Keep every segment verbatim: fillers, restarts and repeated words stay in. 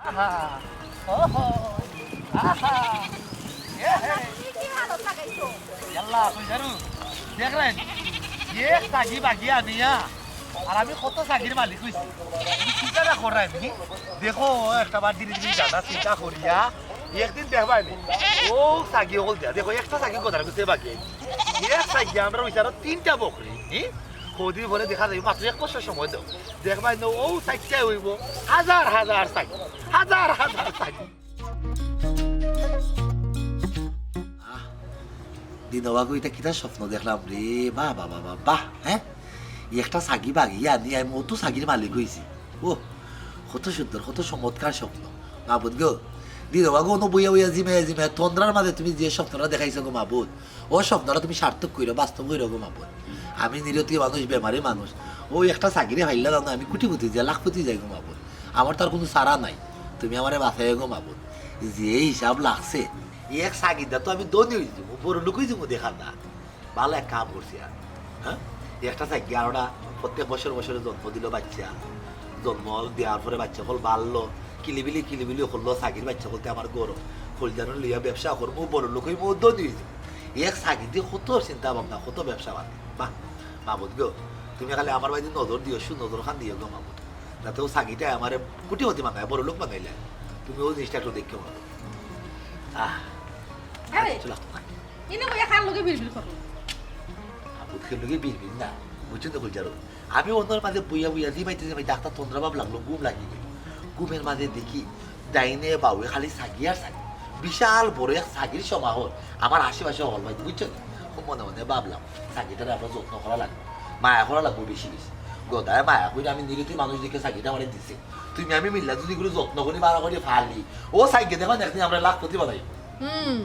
আহা, ওহো, আহা, এ হে। কি কি হালত লাগাইছো? ইয়াল্লা, কই যারু? দেখলেন? এক ছাগি বাগি আনিয়া, আর আমি কত ছাগির মালিক অইছি। তুমি চিন্তা না করায় নি। দেখো, একটা বার ধীরে ধীরে দাদা চিন্তা করিয়া, একদিন দেখবায় নি। ও ছাগি অকল দিয়া, দেখো, একটা ছাগি গদার ভিতরে বাগি আইছে। এক ছাগি আমরা অইছে আরো তিনটা বকরি, হি? কদিন পরে দেখা যাইব, মাত্র এক বছর সময় দাও। দেখবায় নি, ও চাইরটায় অইব, হাজার হাজার ছাগি, হাজার হাজার ছাগি। আহ, দিনবাগু, ইটা কিতা স্বপ্ন দেখলাম রে? বাহ, বাহ, বাহ, বাহ, বাহ, হ্যাঁ? একটা ছাগি বাগিয়া আনি আমি অত ছাগির মালিক অইছি। ও, কত সুন্দর, কত চমৎকার স্বপ্ন। মাবুদ গো, দিনবাগু অনো বইয়া বইয়া জিমাইয়া জিমাইয়া তন্দ্রার মাঝে তুমি যে স্বপ্নটা দেখাইছো গো মাবুদ, ও স্বপ্নটা তুমি সার্থক কইরো, বাস্তব কইরো গো মাবুদ। আমি নিরতি মানুষ, বেমারি মানুষ, ও একটা ছাগিরে পাইলা না, আমি কোটিপতি যাই, লাখপতি যাই গো মাবুদ। আমার তো আর কুনু চারা নাই, তুমি আমারে বাঁচাইও গো মাবুদ। যে হিসাব লাগছে, এক ছাগির দা তো আমি ধনী অইযিমু, বড় লোক অইযিমু দেখা না। ভালা এক কাম করছি আর, হ্যাঁ? একটা ছাগি আরোটা প্রত্যেক বছর বছরে জন্ম দিল বাচ্চা, জন্ম দেওয়ার পরে বাচ্চা অকল বাড়লো, কিলিবিলি কিলিবিলি করলো, ছাগির বাচ্চা অকলতে আমার গরম, কলিজানো লইয়া ব্যবসা করমু, বড় লোক অইমু, ধনী অইযিমু। এক ছাগি দি কত চিন্তা ভাবনা, কত ব্যবসা বাণিজ্য। বাহ, মাবুদ গো, তুমি খালি আমার বাড়িতে নজর দিও, সুনজর খান দিও গো মাবুদ, যাতে ও ছাগিটায় আমারে কোটিপতি বানায়, বড় লোক বানাইলে। তুমি ও জিনিসটা একটু দেখো মাবুদ। আহ, আরে, কিছু লাগতো না। ইনো বইয়া কার লগে বিলবিল করো? আবুদকে লগে বিলবিল না, বুঝছো তো কইজারো। আমি অনর মাঝে বইয়া বইয়া জিমাইতে জিমাইতে একটা তন্দ্রা ভাব লাগলো, ঘুম লাগি গেল। ঘুমের মাঝে দেখি ডাইনে বাউয়ে খালি ছাগি আর ছাগি, বিশাল বড় এক ছাগির সমাহার আমার আশেপাশে হল ভাই, বুঝছো নি? খুব মনে মনে ভাবলাম, ছাগিটারে আমরা যত্ন করা লাগবো, মায়া করা লাগবো বেশি বেশি। গদায় মায়া করি আমি নিরীহ মানুষ দেখে ছাগিটা আমারে দিছে। তুমি আমি মিল্লা যদি করে যত্ন করি, বাড়া করি ফালি, ও ছাগি দেখো একদিন আমরা লাখপতি বানাইবো। হুম,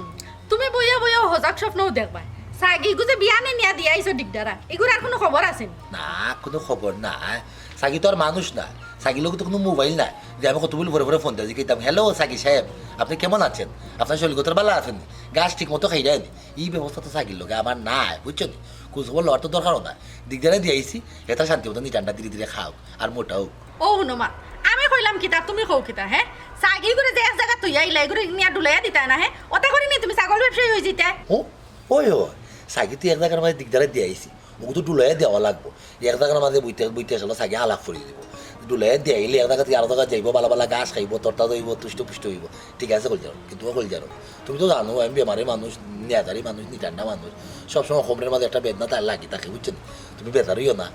তুমি বইয়া বইয়া হজাক স্বপ্নও দেখবায়। ছাগি ইগু যে বিয়ানে নিয়া দিয়া আইছো ডিগডারা, ইগুর আর কুনু খবর আছে নি? না, কুনু খবর নাই। ছাগি তো আর মানুষ না, ছাগির লগে তো কুনু মোবাইল নাই যে আমি কতবেলা পরে পরে ফোন দিয়া জিকাইতাম, "হ্যালো ছাগি সাহেব, আপনি কেমন আছেন? আপনার শরীর গতর ভালা আছে নি? ঘাস ঠিক মতো খাইরা নি?" ই ব্যবস্থা তো ছাগির লগে আমার নাই, বুঝছো নি? খোঁজ খবর লওয়ার তো দরকারও নাই। ডিগডারে দিয়া আইছি, হেটা শান্তি মতো নিটান্ডা ধীরে ধীরে খাউক আর মোটা অউক। ও হুনো মা, আমি কইলাম কিতা, তুমি কও কিতা, হে? ছাগি ইগুরে যে এক জাগাত থইয়া আইলা, ইগুরে নিয়া ডুলাইয়া দিতায় না, হে? ওতে করি নি তুমি ছাগল ব্যবসায়ী অইযিতায়? ও, ওই, ওই, ছাগি তো এক জাগার মাঝে ডিগডারে দিয়া আইছি, ওগু তো ডুলাইয়া দেওয়া লাগবো। এক জাগার মাঝে বইতে, বইতে আসলে ছাগি হালাক করি দিবো। ডুলাইয়া দিয়া আইলে এক জাগা থাকি আরো জাগাত যাইবো, ভালা ভালা ঘাস খাইবো, তরতাজা অইবো, তুষ্ট পুষ্ট অইবো। ঠিক আছে, কইজারো, কিন্তু ও কইজারো, তুমি তো জানো আমি বেমারি মানুষ, নেজারি মানুষ, নিটান্ডা মানুষ, সবসময় কোমরের মাঝে একটা বেদনা তার লাগি থাকে, বুঝছো নি? তুমি বেজার অইও না,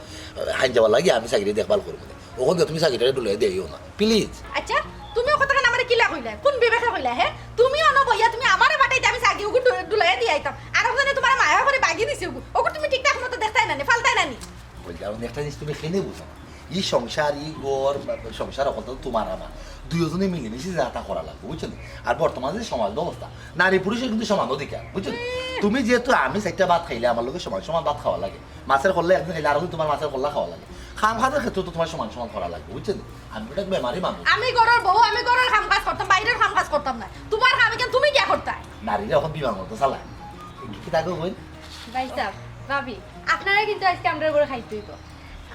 হাইঞ্জাবার লাগি আমি ছাগিরে দেখভাল করবো নে। অখন দিয়া তুমি ছাগিটারে ডুলাইয়া দিও না, প্লিজ। আচ্ছা, তুমি ও কথাখান আমারে কিলা কইলায়? কুন বিবেকে কইলায়, হে? তুমি অনো বইয়া তুমি আমারে পাঠাইতায় আমি ছাগি ওগু ডু-, ডুলাইয়া দিয়া আইতাম। আর ওখানে তুমার মায়া করি বাগি দিছে ওগু। ওগু তুমি ঠিকঠাক মতো দেখতায় না নি, ফালতায় না নি? কইজারো, একটা জিনিস তুমি কেনে বুঝো না। ই সংসার, ই ঘর, বা-, সংসার অকল তো তুমার আমার। দুইওজনে মিলেমিশে যাতা করা লাগবো, বুঝছো নি? আর বর্তমানে যে সমাজ ব্যবস্থা, নারী পুরুষের কিন্তু সমান অধিকার, বুঝছো নি? তুমি যেহেতু আমি চাইরটা ভাত খাইলে আমার লগে সমান সমান ভাত খাওয়া লাগে। মাছের কল্লা একদিন খাইলে আরো দিন তুমার মাছের কল্লা খাওয়া লাগে। কাম কাজের ক্ষেত্রে তো তুমার সমান সমান করা লাগবো, বুঝছো নি? আমি বেটা বেমারি মানুষ। আমি ঘরর বউ, আমি ঘরর কাম কাজ করতাম, বাইরের কাম কাজ করতাম না। তুমার কাম ইখান তুমি কিয়া করতায়? নারীরা অখন বিমান মতো চালায়। কি, কি তাকে কই? ভাই সাহেব, ভাবি, আপনারা কিন্তু আইজকে আমরার ঘরো খাইতে অইবো।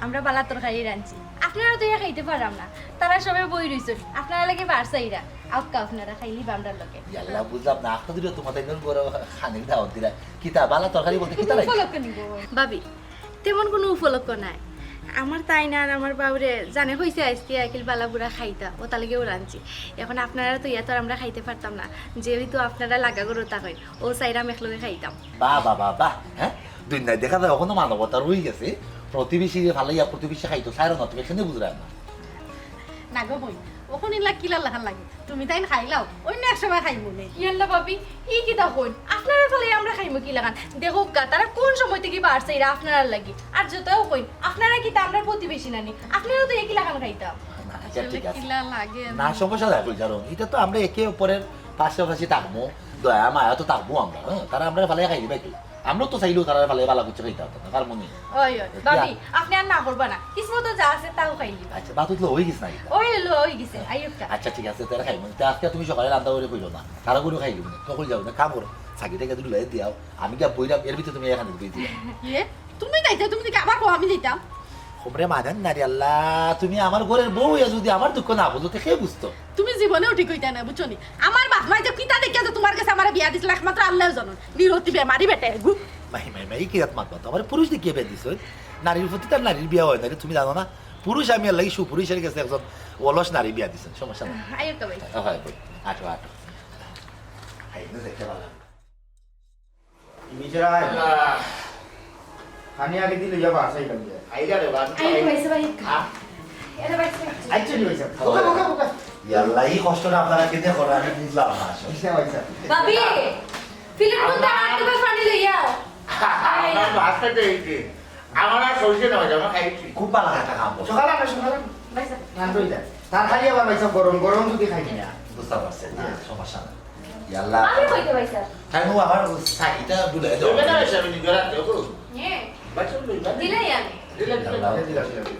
আমরা ভালা তরকারি রানছি। আপনারা তো ইয়া খাইতে পাররাম না। তারা সবে বই রইছইন। আপনারার লাগি বার চাইরা। আউক্কা আপনারা খাইলিবা আমরার লগে। ইয়াল্লা, বুঝলাম না। আখতা দিলে তুমার তাইনর ঘরো খানির দাওয়াত দিলা। কিতা, ভালা তরকারি বলতে কিতা লাগে? উপলক্ষ নিব। ভাবি, তেমন কুনু উপলক্ষ নাই। আমার তাইন আর আমার বাউরে জানে কইছে আইজকে আকিল ভালা বুরা খাইতা, অতার লাগিউ রানছি। অখন আপনারা তো ইয়া তো আর আমরা খাইতে পারতাম না, যেহেতু আপনারা লাগা ঘরো থাকইন, অউ চাইরাম একলগে খাইতাম। বাহ, বাহ, বাহ, বাহ, হ্যাঁ? দুনিয়াত দেখা যায় অখনো মানবতা রই গেছে, প্রতিবেশীরে ফালাইয়া প্রতিবেশী খাইতো চাইরো না, তুমি কেনে বুঝরায় না? না গো বইন, অখন ইলা কিলার লাখান লাগে। তুমি তাইন খাইলাও, অইন্য এক সময় খাইমু নে। ইয়াল্লা ভাবি, ই কিতা কইন? আপনারার ফালাইয়া আমরা খাইমু কিলাখান? দেখউক্কা, তারা কুন সময় থাকি বার চাইরা আপনারার লাগি। আর যতউ কইন, আপনারা কিতা আমরার প্রতিবেশী না নি? আপনারাও তো একই লাখান খাইতা। না, আচ্ছা, ঠিক আছে। কিলা লাগে না। না, সমস্যা নাই, কই জানো? ইটা তো আমরা একে অপরের পাশাপাশি থাকমু, দয়া মায়া তো থাকমু আমরা, হ্যাঁ? তারা আমরারে ফালাইয়া খাইলিবা কি? আমরাও তো চাইলেও তারারে ফালাইয়া ভালা কিছু খাইতাম পারতাম না, পারমু নি? ওই, ওই, ভাবি, আপনে আর না করবা না। কিসমতো যা আছে তাউ খাইলিবা। আচ্ছা, ভাত উঠলো অই গেছে না ইটা? ওই হলো, অই গেছে, আইউক্কা। আচ্ছা, ঠিক আছে, তারা খাইমু। তে আইজকে তুমি সকালে রান্দা করি কইরো না, তারা করি খাইলিমু নে। তখন যাও না, কাম করো, ছাগিটা গেছে ডুলাইয়া দিয়াও, আমি গিয়া বইরাম, এর ভিতরে তুমি এখানে বই দিও। ইয়ে, তুমি যাইতায়, তুমি দেখি আবার কও আমি যাইতাম। খবরে মানেন না রে আল্লাহ, তুমি আমার ঘরের বউ অইয়া যদি আমার দুঃখ না বুঝো, তে কে বুঝতো? তুমি জীবনেও ঠিক অইতায় না, বুঝছো নি? আমার বাপ মায় যে কিতা দেখিয়া যে তুমার গেছে আমারে বিয়া দিছিল, একমাত্র আল্লায় জানইন। নিরতি বেমারি বেটা এগু। মাই, মাই, মাই, ই কিতা মাত মাতো? আমারে পুরুষ দেখিয়া বিয়া দিছো? নারীর প্রতি তার নারীর বিয়া অয় না রে, তুমি জানো না? পুরুষ আমি আল্লাহ সুপুরুষের গেছে একজন অলস নারী বিয়া দিছেন, সমস্যা নাই। আইও তো ভাই। হয়, হয়, আটো, আটো। আই, না, দেখতে পারলাম। নিজের আয়। আহ। খানি আগে দিলে যাবা, আসাই লাগবে। আইলা রে বাবা। আই, ভাই সাহেব, আই। হ্যাঁ? এরে ভাই সাহেব। আচ্ছা, জি ভাই সাহেব। বোকা, বোকা, বোকা। ইয়াল্লা, ই কষ্টটা আপনারা কেনে করেন, আমি বুঝলাম না আসলে। কিসে ভাই সাহেব? ভাবি, ফিল্ম কোনটা আমার আনতে পারো, পানি লইয়া? আমার বাসাতে এই যে, আমার আর সইছে না, ভাই, আমার খাইছি। খুব ভালা একটা কাম করছো। সকালে আনো, সকালে আনো। ভাই সাহেব। না, তো এটা। তার খালি আবার ভাই সাহেব গরম, গরম যদি খাই না। বুঝতে পারছেন, না, সমস্যা নাই। ইয়াল্লা। আমি কইতে ভাই সাহেব। তাই নু আমার সাকিটা বুলে দাও। লইবে না, ভাই সাহেব, নিজে রাখতে হবে। হ্যাঁ। ভাই সাহেব, লইবে না। দিলাই আমি। দিলে, দিলে। ইয়াল্লা। দিলে, দিলে, দিলে।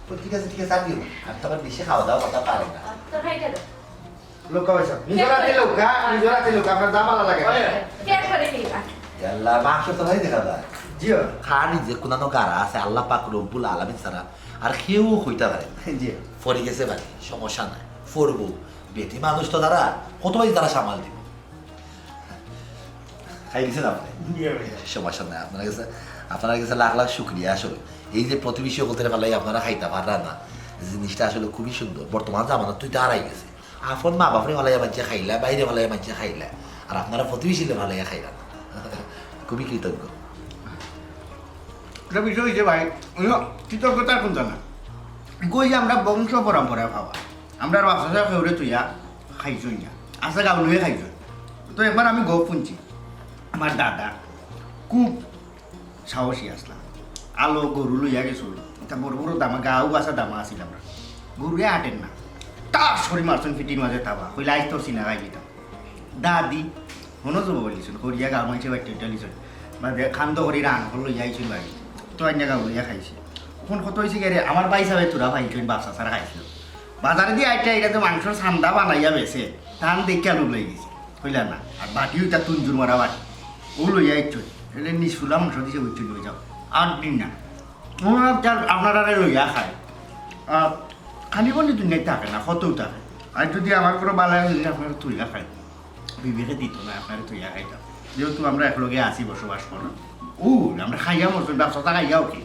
তো ঠিক আছে, ঠিক আছে, আর দিও না। আমি তো আবার বেশি খাওয়া দাওয়া করতে পারি না। তো খাইতে দাও। লোক ভাই সাহেব, নিজের হাতে লোক, হ্যাঁ, নিজের হাতে লোক, আপনার যা ভালা লাগে। ওই। কে করে দিবা? ইয়াল্লা, মাংস তো ভাই দেখা যায়। জি। খালি যে কোনানো গারা আছে, আল্লাহ পাক রব্বুল আলামিন ছাড়া আর কেউ কইতা পারে না। জি। পড়ি গেছে বাড়ি, সমস্যা নাই, পড়বো। বেটি মানুষ তো তারা, কত ভাই তারা সামাল দিব। খাই দিছেন আপনি? জি ভাই। সমস্যা নাই, আপনার কাছে, আপনার কাছে লাখ লাখ শুক্রিয়া আসলে। এই যে প্রতিবেশী হকলরে ফালাই আপনারা খাইতা পাররা না, জিনিসটা আসলে খুবই সুন্দর। বর্তমান জামানাত তুই তো হারাই গেছে। আপন মা বাপরে ফালাইয়া মানষে খাইলা, বাইরে ফালাইয়া মানষে খাইলা, আর আপনারা প্রতিবেশীরে ফালাইয়া খাইলা না। খুবই কৃতজ্ঞ। এটা বিষয় হইছে ভাই, অন্য কৃতজ্ঞতার কোন জানা? কই যে আমরা বংশ পরম্পরায় খাওয়া, আমরা বাপ চাচা কেউরে তুইয়া খাইছই না, আসা গাউলুয়ে খাইছই। তো একবার আমি গপ শুনছি, আমার দাদা খুব সাহসী আসলাম। আলো গরু লইয়া গেছিল, এটা বড় বড় দামা, গাও বাসা দামা আছিল আমরা। গরুয়ে আটেন না, তার শরীর মারছেন ফিটির মাঝে তাবা, কইলে, "আইজ তোর সিনা খাই দিতাম।" দাদি, হনো যাবো বলিছুন, করিয়া গাও মাইছে বাড়িতে উঠা লিছুন। বাদে খান্দ করি রান হল লইয়া আইছুন বাড়ি। তো আইনা গাও লইয়া খাইছে। এখন কত হইছে গেরে, আমার ভাই সাহেব তোরা ভাই কইন বাপসা সারা খাইছিল। বাজারে দিয়ে আইটা এটা তো মাংসর সান্দা বানাইয়া বেছে, ধান দেখিয়া লোক লাগি গেছে। কইলা না, আর বাটিও এটা তুঞ্জুর মারা বাটি। ও লইয়া আইছুন, এলে নিশুলা মাংস দিছে বুঝছুন, লই যাও। আর দিন না। মনে হয় তার আপনারা লইয়া খায়। আহ, খালি বলি দুনিয়ায় থাকে না, কতও থাকে। আর যদি আমার কোনো বালায় যদি আপনারা তুইয়া খায়, বিবেকে দিত না, আপনারা তুইয়া খাইতাম। যেহেতু আমরা একলগে আছি, বসবাস করি। ও, আমরা খাইয়া মরছি, ব্যবসাটা খাইয়াও কি?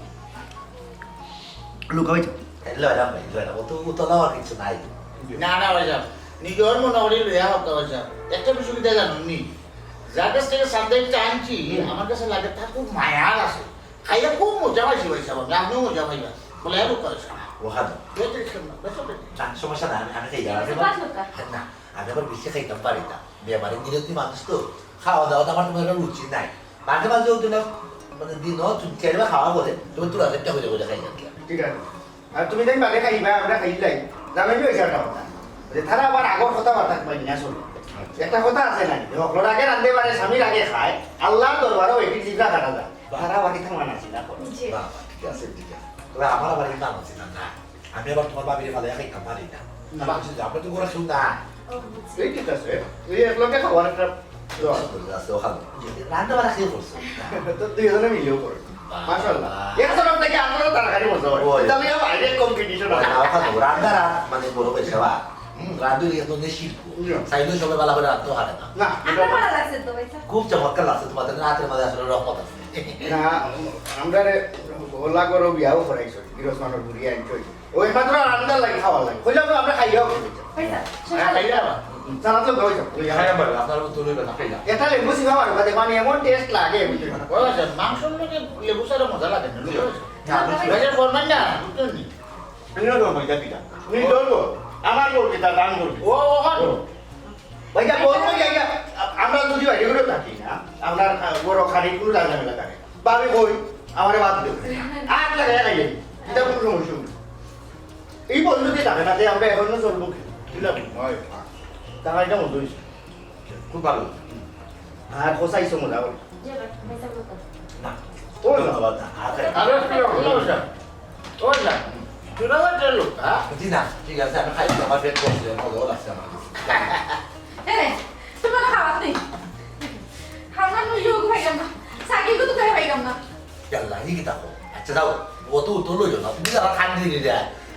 লুকাই যাও। লইলাম ভাই, লইলাম। ও তো উতলাও আর কিছু নাই। না, না, ভাই সাহেব। নিজের মনে করি লইয়া হোক, ভাই সাহেব। একটা বিষয় কি জানো নি? যার কাছ থেকে সান্দাইটা আনছি, হুম। আমার কাছে লাগে তার খুব মায়ার আছে। খাইয়া খুব মজা পাইছি ভাই সাহেব, আমি আপনিও মজা পাইবা। বলে, "হ্যাঁ, লোক আছে।" ওখানে। বেঁচে গেছিলাম না, বেঁচে গেছি। না, সমস্যা নাই, আমি, আমি খাই যাওয়া। বেঁচে পাঁচ লোক। না, আমি আবার বেশি খাইতাম পারি না। বেমারি নিরতি মানুষ তো, খাওয়া দাওয়া তো আমার তোমার একটা রুচি নাই। মাঝে মাঝে ওদের না, মানে, দিনও তুমি চাইলে খাওয়া করে, তুমি তোরা একটা করে করে খাই যাবে। ঠিক আছে। আর তুমি তাই বাদে খাইবা, আমরা খাইলাই। জামাই হয়েছে একটা কথা। যে তারা আবার আগর কথাবার্তা কয় না শুনো। একটা কথা আছে না, যে হকলর আগে রান্ধে পারে, স্বামীর আগে খায়, আল্লাহর দরবারও এটি জিভা কাটা যায়। তারা বাকি থামান আছে না করো। জি। বাবা, ঠিক আছে, ঠিক আছে। তবে আমার আবার এই নাম আছে না, না। আমি আবার তোমার ভাবিরে ফালাইয়া খাইতাম পারি না। না। আমি বলছি যে, আমরা তো ঘরে কেউ না। ও, বুঝছি। এই ঠিক আছে। এই এক লগে খাওয়ার একটা দোয়া। আছে, ওখানে। রান্না বাড়া কে করছে? তো দুইজনে মিলেও করে। বাবা। মাশাআল্লাহ। একজনের থেকে আরো তরকারি মজা হয়। ওই। এটা আমি বাইরে কম্পিটিশন ওই, হয়। না, ওখানে রান্না রাত মানে বড় পেশা বা। হুম, রাঁধুনি এত নেই শিল্প। হুম। চাইলেও সবাই ভালো করে রাঁধতে পারে না। না, আমরা এটা ভালো লাগছে তো, ভাই সাহেব। খুব চমৎকার লাগছে তোমাদের রাতের মাঝে আসলে রহমত আছে। না, আমরা রে, হলা করো বিয়াও করাইছো, গিরস মানুষ ঘুরিয়ে আনছো। ওই মাত্র রান্নার লাগে, খাওয়ার লাগে। কইলাম তো আমরা খাইয়াও খেতে চাই। হ্যাঁ, খাইলাম। সালাদ তো খাওয়াই যাবো। খাইলাম ভাই, আপনার মতো লইবেন না, খাইলাম। এটা লেবু সিবা মারো, দেখো, মানে এমন টেস্ট লাগে, বুঝলি? ও আচ্ছা, মাংসর লগে লেবু ছাড়া মজা লাগে না, বুঝলি? না, বুঝলি। ভেজের ফরমান না, বুঝলেন নি? আমি না করবো, এটা পিঠা। উনি ধরবো, আমার করবি, তার দাম করবি। ও, ও, ও। ভাইয়া, বলবো যে, আইয়া, আ-, আমরা যদি বাইরে করে থাকি না, আমরা, আ, বড় খালি কোনো ঝামেলা থাকে। ভাবি কই, আমারে বাদ দেও। আট লাগাইয়া খাইয়ে দিই। এটা কোনো সমস্যা নেই। এই বন্ধু দিয়ে থাকে না, যে আমরা এখনো চলবো কি? বুঝলাম? হয়। তারা এটা মজা হয়েছে। খুব ভালো। আর কোথায় সময় যাবো? না। ও না। ধন্যবাদ না। আর খাই। আরো একটু রাখো, না, ওটা। ওই না। তোরা ওই যে লোক, হ্যাঁ? জি না, ঠিক আছে, আমি খাই, আমার পেট ভরছে, মজাও লাগছে আমার কাছে। এরে, তোমার খাওয়ার নেই। খাওয়ার নেই, ইয়ে পাইলাম না। সাইকেল তো তুই পাইলাম না। ইয়াল্লা, ই কিতা কও? আচ্ছা, যাও, অত উত্তর লইও না। তুমি যারা খান দিয়ে দিলে,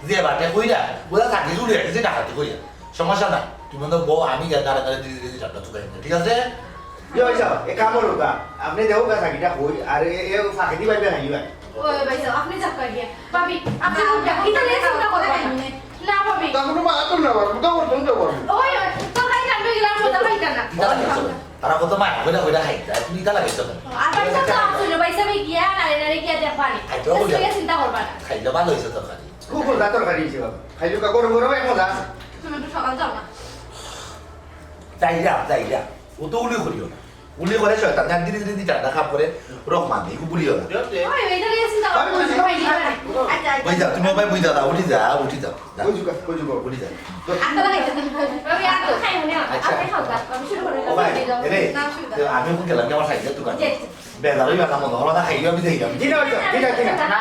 যে বাটে কইরা, ওরা থাকি জুড়ে আছে, যে ডাকাতি কইরা। সমস্যা নাই। তুমি মনে বউ, আমি গিয়া দাঁড়া দাঁড়া দিয়ে দিয়ে চারটা চুকাই দিতে, ঠিক আছে? ইয়ে হইছে, এ কাম করুক গা। আপনি দেখো গা, চাকরিটা কই, আর এ, এ ফাঁকি দিবা, এবার হাইবা। ওই ভাই সাহেব, আপনি যাক গিয়া। ভাবি, আপনি যাক গিয়া। ইটা নিয়ে চিন্তা করবা না। না, ভাবি। তা কোনো মাথা তো না, বাবু, তো করতাম তো, বাবু। ওই, ওই, তো ভাই, আমি গেলাম, মজা পাইতা না। তারা কত মায়া কইরা কইরা খাইতা, তুমি ইটা লাগাইছো কেন? আর ভাই সাহেব তো আসলে ভাই সাহেব গিয়া নারে নারে গিয়া দেখবা নি। খাইতে হবে। আজকে চিন্তা করবা না। খাইলে ভালো হইছে তরকারি। খুব মজা তরকারি হইছে বাবা। খাইলে কা গরম গরম এক মজা আছে। তুমি একটু সকাল যাও না। যাইরা, যাইরা। ও তো উলি করিও না। উলি করে শয়তান, আর ধীরে ধীরে ধীরে ঠান্ডা খাপ করে রহমান, এই বুলিও না। ওই, ওই, তাহলে চিন্তা করবা না। আচ্ছা, আচ্ছা। বুঝা, তুমি ভাই বুঝা দাও, উঠি যা, উঠি যাও। কই যুগা, কই যুগা, বলি যা। তো আচ্ছা, ভাই, আমি আর তো খাই মনে হয়। আচ্ছা। আপনি খাও, আপনি শুরু করুন। ও ভাই, এ রে, না, শুরু তো আমি এখন গেলাম কি আমার সাইডের দোকানে? জি, জি। বেজার হইবা না, মনে হলো না, খাইও আমি যাই আমি। জি না, জি না, জি না। না,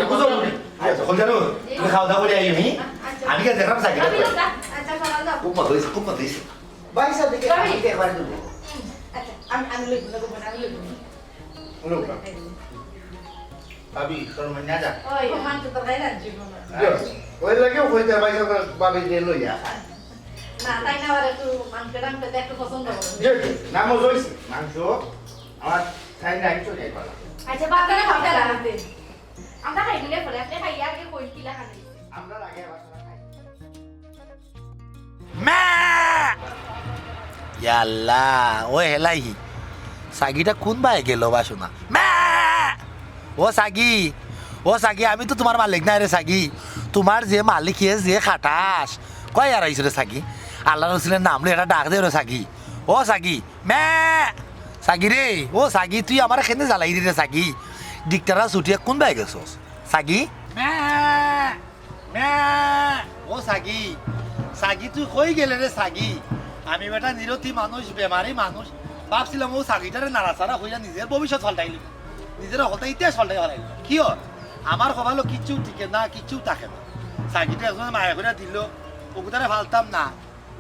এ বুঝো না। আচ্ছা, হল জানো, তুমি খাওয়া দাওয়া করে আইও, হি? আচ্ছা। আমি গিয়ে দেখলাম সাইডে। আমি লোক, আচ্ছা, খাওয়া দাও। খুব মজা হইছে, খুব মজা হইছে। ভাই সাহেব, দেখে আমি একবার দেবো। আচ্ছা, আমি, আমি লইব না, আমি লইব না। হলো না। ভাবি, তোর মনে যা। ওই, ওখান তো তোর গায়ে লাগছে মনে হয়। ওই লাগেও কইতে ভাই সাহেব, ভাবি যে লইয়া। না, তাই না, ওরা একটু মাংস টাংস দেখতে পছন্দ করে। জি, জি, না, মজা হইছে। মাংস, আমার খাই নাই, চলে যাই পালা। আচ্ছা, বাজারে খাওয়া দাওয়া করতে। আমরা খাই দিলে পরে, আপনি খাইয়া আগে কই কিলা খান। আমরা আগে আবার খাই। ম্যা! ইয়াল্লা, ও হেলাই। সাগিটা কোন বায় গেল বা শোনা? ম্যা! ও সাগি, ও সাগি, আমি তো তোমার মালিক নাই রে সাগি। তোমার যে মালিক, হে যে খাটাস। কই আর আইছো রে সাগি? আল্লাহ রসুলের নাম লই এটা ডাক দে রে সাগি। ও সাগি, ম্যা! সাগি রে, ও সাগি, তুই আমার খেতে জ্বালাই দিলে সাগি। ডিকটারা ছুটিয়া কোন বায় গেছস? সাগি? ম্যা! ম্যা! ও সাগি, সাগি তুই কই গেলে রে সাগি? আমি বেটা নিরতি মানুষ, বেমারি মানুষ, ভাবছিলাম ও সাগিটারে নাড়াচাড়া কইরা নিজের ভবিষ্যৎ পাল্টাইল, নিজের হকলতা ইতিহাস পাল্টাই হারাইল। কি ওর? আমার কপালো কিচ্ছু টিকে না, কিচ্ছু থাকে না। সাগিটা একজন মায়া কইরা দিল, ওগুতারে ফালতাম না।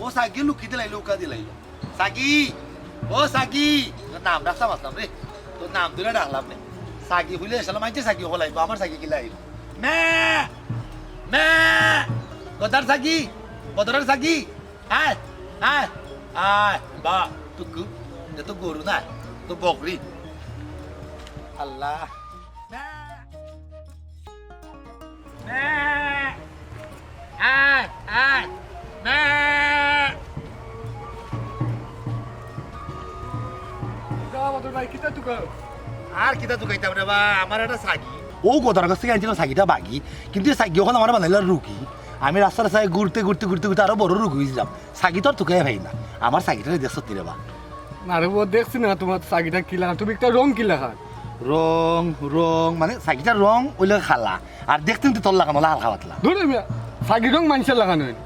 ও সাগি লুকি দিলাইলো, উকা দিলাইলো। সাগি, ও সাগি, তোর নাম ডাকতাম আসলাম রে, তোর নাম ধরে ডাকলাম রে। সাগি হইলে এসালা মাইনষে সাগি হলাইবো, আমার সাগি কিলা আইবো? ম্যা! ম্যা! গদার সাগি, বদরার সাগি, আয়, আয়, আয়, বা, টুকু, এ তো গরু না, তো বকরি। আল্লাহ। ম্যা! ম্যা! আয়, আয়, ম্যা! যা, বদর ভাই, কিতা তুকাও? আর কিতা তুকাইতাম রে বা, আমার একটা সাগি। ও গদার কাছ থেকে আনছিলাম সাগিটা বাগি, কিন্তু এই সাগি ওখানে আমার বানাইলার রুগী। আমি রাস্তা রাস্তায় ঘুরতে, ঘুরতে, ঘুরতে, ঘুরতে আরো বড় রুগী হয়েছিলাম। সাগি তো আর তুকাই পাই না, আমার সাগিটারে দেখছত নি রে বা? না রে, ও দেখছি না তোমার সাগিটা কিলা, তুমি একটা রং কিলা খান? রং, রং, মানে সাগিটার রং অইলে কালা, আর দেখতে কিন্তু তোর লাখান অইলে হালকা পাতলা। ধরে মিয়া, সাগির রং মানষের লাখান অইন।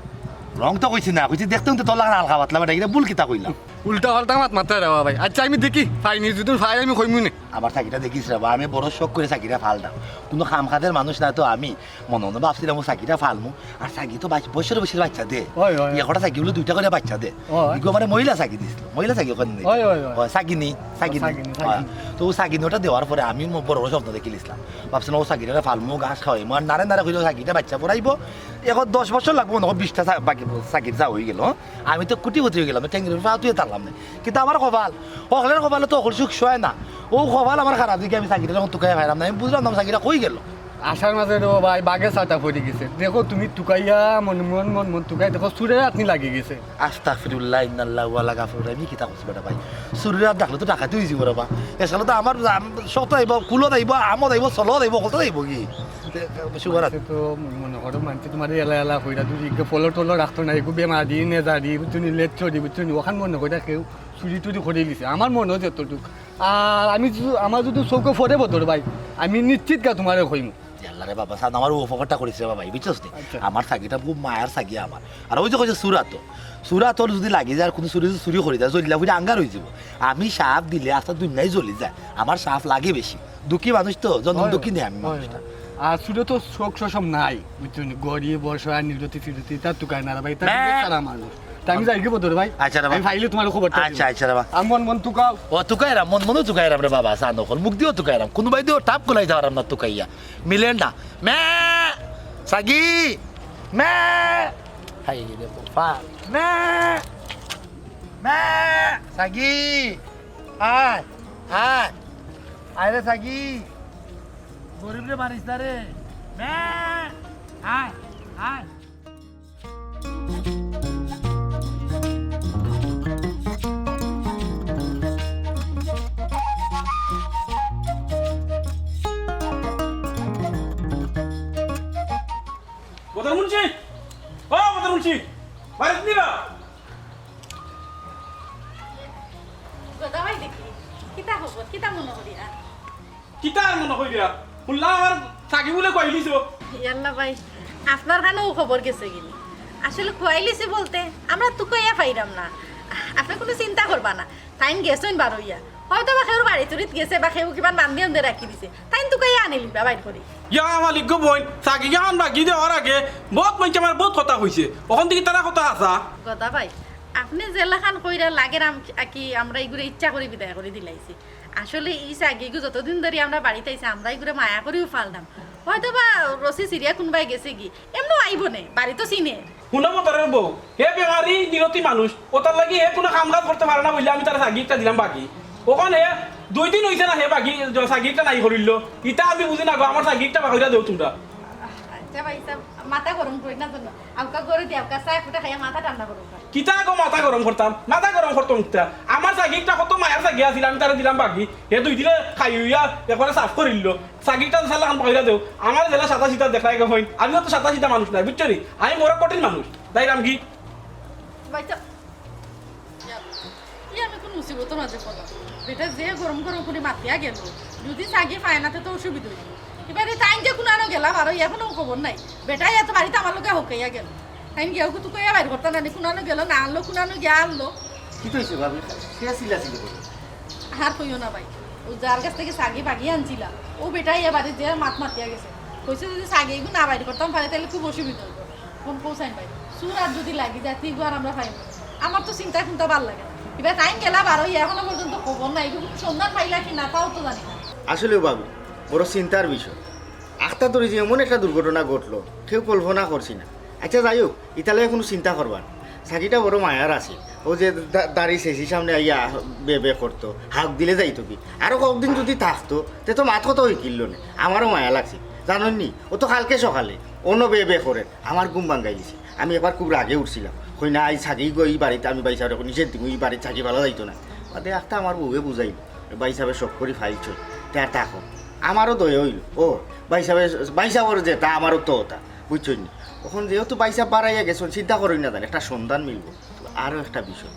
রং তো কইছি না, কইছি দেখতে কিন্তু তোর লাখান হালকা পাতলা, বেটা, এটা ভুল কিতা কইলাম? উল্টা পাল্টা মাত মাতরা রে বা ভাই। আচ্ছা, আমি দেখি, পাইনি, যদি পাই আমি কইমু নে। আমার সাগিটা দেখিস রে বা, আমি বড় শখ করে সাগিটা ফালতাম। কোনো কাম কাজের মানুষ না তো আমি, মনে মনে ভাবছিলাম ও সাগিটা ফালমু, আর সাগি তো বাইশ বছর বয়সের বাচ্চা দে। ওই, ওই, ওই। একটা সাগি হলো দুইটা করে বাচ্চা দে। ওই। ইগু আমার মহিলা সাগি দিছিল, মহিলা সাগি ওখানে নেই। ওই, ওই, ওই। ওই, সাগিনি, সাগিনি। সাগিনি, ওই। সাগিনি। তো ও সাগিনি ওটা দেওয়ার পরে আমি ম-, বড় বড় স্বপ্ন দেখিলিছিলাম। ভাবছিলাম ও সাগিটা ফালমু, ঘাস খাওয়াইমু, আর নারে নারে কইলে ও সাগিটা বাচ্চা পড়াইবো। এখন দশ বছর লাগবো, মনে হয় বিশটা সা-, বাকি সাগির চা হয়ে গেল। আমি তো কুটিপতি হয়ে গেলাম, টেঙ্গির উপরে পা তুলে তারলাম না। কিন্তু আমার কপাল, হকলের কপালে তো হকল সুখ সয় না। ও কপাল আমার খারাপ দিকে আমি সাগিটা যখন তুকাই পাইলাম না, আমি বুঝলাম না সাগিটা কই গেল। আশার মাঝে রে ভাই, বাঘে চাটা পড়ি গেছে। দেখো তুমি তুকাইয়া মন, মন, মন, মন তুকাই দেখো, চুরের আতনি লাগি গেছে। আস্তাগফিরুল্লাহ, ইন্নাল্লাহু ওয়া লা গাফুর। আমি কিতা করছি বেটা ভাই? চুরের আত ডাকলে তো ডাকাতি হয়ে যাবো রে বা। এসালে তো আমার আম-, শক্ত আইব, কুলো আইব, আমদ আইব, সলদ আইব, কত আইব কি? তে, শুভ রাত। তো মনে করো মানছি তোমার এলা এলা কইরা, তুই ইকে ফলো টলো রাখতো না, একটু বেমারি, নেজারি, বুঝছো নি, লেট চড়ি, বুঝছো নি, ওখান মনে কইরা কেউ চুরি টুরি করে দিছে। আমার মনে হয় যতটুকু। আর আমি যু-, আমার যদি চোখে পড়ে বদর ভাই, আমি নিশ্চিত গা তোমারে কইমু। ইয়াল্লা রে বাবা, সাদ আমার উপকারটা করিস রে বাবা, বুঝছস নি? আচ্ছা। আমার সাগিটা খুব মায়ার সাগি আমার। আর ওই যে কইছে সুরাত, সুরাত যদি লাগি যায়, আর কোনো চুরি যদি চুরি করে যায়, জ্বলিলা ফুড়ি আঙ্গার হয়ে যাব। আমি সাপ দিলে আস্তা দুনিয়াই জ্বলি যায়। আমার সাপ লাগে বেশি। দুঃখী মানুষ তো, জন্ম হয়, দুঃখী নেই আমি হয়, মানুষটা। হয়। আর চুরে তো শোক শোষণ নাই, বুঝছো নি? গরিব, অসহায়, নিরতি ফিরতি, তার তুকায় না রে ভাই, তার ম্যা। তুকায় সারা মানুষ। তে আমি যাইগি বদর ভাই। আচ্ছা রে বা। আমি পাইলে তুমার খবরটা দিমু। আচ্ছা, আচ্ছা রে বা। আ, মন মন তুকাও। ও তুকাইরাম, মন মনও তুকাইরাম রে বাবা, চান অকল। মুখ দিও তুকাইরাম। কুনু বায়দি ও টাপ কুলাইতাম পাররাম না তুকাইয়া। মিলের না। মে! সাগি! মে! হায় রে বাবা। মে! মে! সাগি! আয়, আয়। আয় রে সাগি। গরিবরে মারিস না রে। মে! আয়, আয়। বদর মুন্সি, ও বদর মুন্সি, বাড়িত নি বা? গদা ভাই দেখি, কিতা খবর, কিতা মনো করিয়া? কিতা আর মনো করিয়া? হুনলাম আমার সাগি বুলে খুয়াইলিছো। ইয়াল্লা ভাই, আপনার কানেও খবর গেছে গিনি? আসলে খুয়াইলিছি বলতে আমরা তুকাইয়া পাইরাম না। আপনে কুনু চিন্তা করবা না, তাইন গেছইন বারইয়া। হয়তো বা কেউর বাড়ি তুড়িত গেছে বা কেউ কিমান বান্দি উন্দে রাখি দিছে, তাইন তুকাইয়া আনিলিবা বাইর করি। ইয়া মালিক গো বইন, সাগি গিয়া খান বাগি দেওয়ার আগে বউত মাইনষে আমার বউত কথা কইছে, অখন দেখি তারা কথা হাছা। গদা ভাই, আপনে যেলাখান কইরা লাগের আম-, কি আমরা ইগুরে ইচ্ছা করি বিদায় করি দিলাইছি। আসলে ই সাগি ইগু যতদিন ধরি আমরা বাড়িত আইছে, আমরা ইগুরে মায়া করিউ পাললাম। হয়তো বা রশি ছিড়িয়া কুনবায় গেছে গি, এমনেও আইবো নে, বাড়ি তো চিনে। হুনো বদরের বউ, হে বেমারি নিরতি মানুষ, অতার লাগি হে কুনু কাম কাজ করতে পারে না বইলে আমি তারে সাগি একটা দিলাম বাগি। অখন হে দুই দিন অইছে না হে বাগি, সাগি একটা নাই করিল। ইতা আমি বুঝি না গো, আমার সাগি একটা বাগিরা দেও তুমরা। আচ্ছা ভাই সাহেব, মাথা গরম করি না তো। আউক্কা ঘরো দি, আউক্কা চা ফুটা খাইয়া মাথা ঠান্ডা করো। কিতা গো মাথা গরম করতাম? মাথা গরম করতাম কিতা? আমার সাগি একটা কত মায়ার সাগি আছিল, আমি তারে দিলাম বাগি। হে দুই দিনে খাই অইয়া একবারে সাফ করিল। সাগি একটা সালা খান বাগিরা দেও। আমার যেলা সাদা সিধা দেখায় গো বইন, আমিও তো সাদা সিধা মানুষ নায়, বুঝছো নি? আমি বড় কঠিন মানুষ। যাইরাম গি? ভাই সাহেব, ইয়া, ই আমি কুন মুসিবতর মাঝে পড়লাম। বেটা যে গরম গরম করি মাতিয়া গেল, যদি সাগি পায় না, তে তো অসুবিধা অইবো। এবারে তাইন যে কুনানো গেলা, আর এখনো খবর নাই। বেটা ইয়া তো বাড়িত আমার লগে হকাইয়া গেল। তাইন গিয়া কুতু কইয়া বাইর করতা না নি, কুনানো গেল না আনলো, কুনানো গিয়া আনলো। কিতা অইছে ভাবি? কে চিল্লাচিল্লি করে? আর কইও না ভাই, অউ যার গেছ থাকি সাগি বাগি আনছিলা, অউ বেটা ইয়া বাড়িত যে মাত মাতিয়া গেছে। কইছে যদি সাগি ইগু না বাইর করতাম পারে, তাইলে খুব অসুবিধা অইবো। অখন কও চাইন ভাই, চুর আত যদি লাগি যায়, তে ইগু আর আমরা পাইমু না। আমার তো চিন্তায় কুনতা ভালা লাগে না। ইবা তাইন গেলা বারইয়া, এখনো পর্যন্ত খবর নাই। ইগু কুনু সন্ধান পাইলা কি না, তাও তো জানি না। আসলেউ ভাবি, বড় চিন্তার বিষয়। আখতা ধরি যে এমন একটা দুর্ঘটনা ঘটলো, কেউ কল্পনা করছি না। আচ্ছা, যাই হোক, ইতা লইয়া কুনু চিন্তা করবা না। সাগিটা বড় মায়ার আছিল। অউ যে দা-, দাড়ি শেষি সামনে আইয়া বে বে করতো, হাক দিলে যাইতো কি। আরো কয়েকদিন যদি থাকতো, তে তো মাত কথা অইকিল্লো নে। আমারও মায়া লাগছে। জানইন নি, অউ তো কালকে সকালে অনো বে বে করে আমার ঘুম ভাঙ্গাই দিছে। আমি একবার খুব রাগে উঠছিলাম, কই না, আইজ সাগি গো ই বাড়িত আমি ভাইসাবরে নিষেধ দিমু, ই বাড়িত সাগি ফালা যাইতো না। বাদে আখতা আমার বউয়ে বুঝাইল, ভাইসাবে শখ করি ফাইলছইন, তে আর থাকো। আমারও দয়া অইল, ও ভাইসাবে, ভাইসাবর যেতা আমারও তো অতা, বুঝছইন নি? অখন যেহেতু ভাইসাব বারইয়া গেছইন, চিন্তা করইন না জান, একটা সন্ধান মিলবো। তো আরো একটা বিষয়,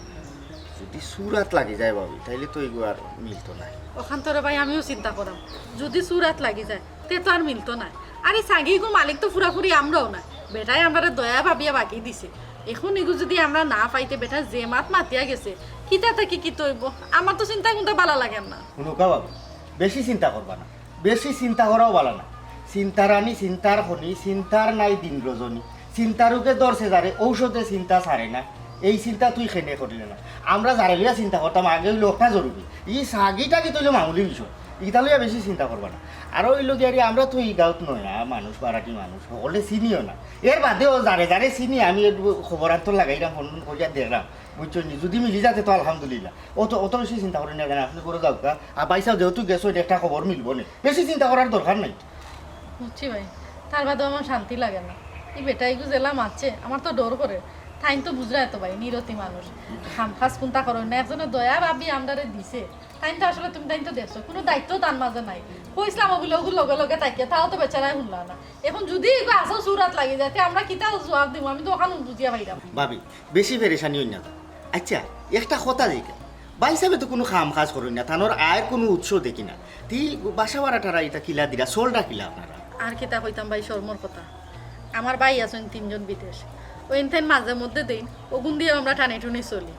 যদি চুর আত লাগি যায় ভাবি, তাইলে তো ইগু আর মিলতো নায়। অখান তো রে ভাই আমিও চিন্তা করাম, যদি চুর আত লাগি যায়, তে তো আর মিলতো নায়। আর ই সাগি ইগুর মালিক তো পুরাপুরি আমরাও নায়, বেটায় আমরারে দয়া ভাবিয়া বাগি দিছে। অখন ইগু যদি আমরা না পাই, তে বেটায় যে মাত মাতিয়া গেছে, কিতা থাকি কিতা অইবো? আমার তো চিন্তায় কুনতা ভালা লাগের না। হুনউক্কা বাবু, বেশি চিন্তা করবা না, বেশি চিন্তা করাও ভালা না। চিন্তার রানী, চিন্তার খনি, চিন্তার নাই দিন রজনী। চিন্তা রোগে ধরছে যারে, ঔষধে চিন্তা ছাড়ে না। এই চিন্তা তুই কেনে করিলে না? আমরা যারে লইয়া চিন্তা করতাম, আগে অইলো অটা জরুরি। ই সাগি টাগি তো অইলো মামুলি বিষয়, ইটা লইয়া বেশি চিন্তা করবা না। আর অইলো গিয়া রে, আমরা তো ই গাঁওত নয়া মানুষ, বারাটি মানুষ, হকলরে চিনিও না। এর বাদেও যারে যারে চিনি আমি একটু খবর আন্তর লাগাইরাম, ফোন টোন করিয়া দেখরাম, বুঝছইন নি? যদি মিলি যায় তে তো আলহামদুলিল্লাহ। অত, অত বেশি চিন্তা করইন না জান, আপনে ঘরো যাউক্কা। আর ভাইসাব যেহেতু গেছইন, একটা খবর মিলবো নে, বেশি চিন্তা করার দরকার নাই। বুঝছি ভাই, তার বাদেও আমার শান্তি লাগে না। ই বেটা ইগু যেলা মাতছে, আমার তো ডর করে। তাইন তো বুঝরায় তো ভাই, নিরতি মানুষ, কাম কাজ কুনতা করইন না, একজনে দয়া ভাবি আমরারে দিছে। তাইন তো আসলে, তুমি তাইন তো দেখছো, কুনু দায়িত্ব তার মাঝে নাই। কইছলাম অগুলো, অগুলো লগে লগে থাকিয়া, তাও তো বেচারায় হুনলা না। অখন যদি ইগু আসল চুর আত লাগি যায়, তে আমরা কিতা জবাব দিমু? আমি তো অখান বুঝিয়া পাইরাম। ভাবি, বেশি পেরেশানি অইন না তো। আচ্ছা, একটা কথা জিকাই, ভাইসাবে তো কুনু কাম কাজ করইন না, তানর আয়র কুনু উৎস দেখি না। তি বাসা ভাড়া টাড়া ইটা কিলা দিরা, চলটা কিলা আপনারা? আর কিতা কইতাম ভাই, শরমর কথা। আমার ভাই আছইন তিনজন বিদেশ, অউ ইনতাইন মাঝে মধ্যে দেইন, অগুন দিয়াউ আমরা টানি টুনি চলি।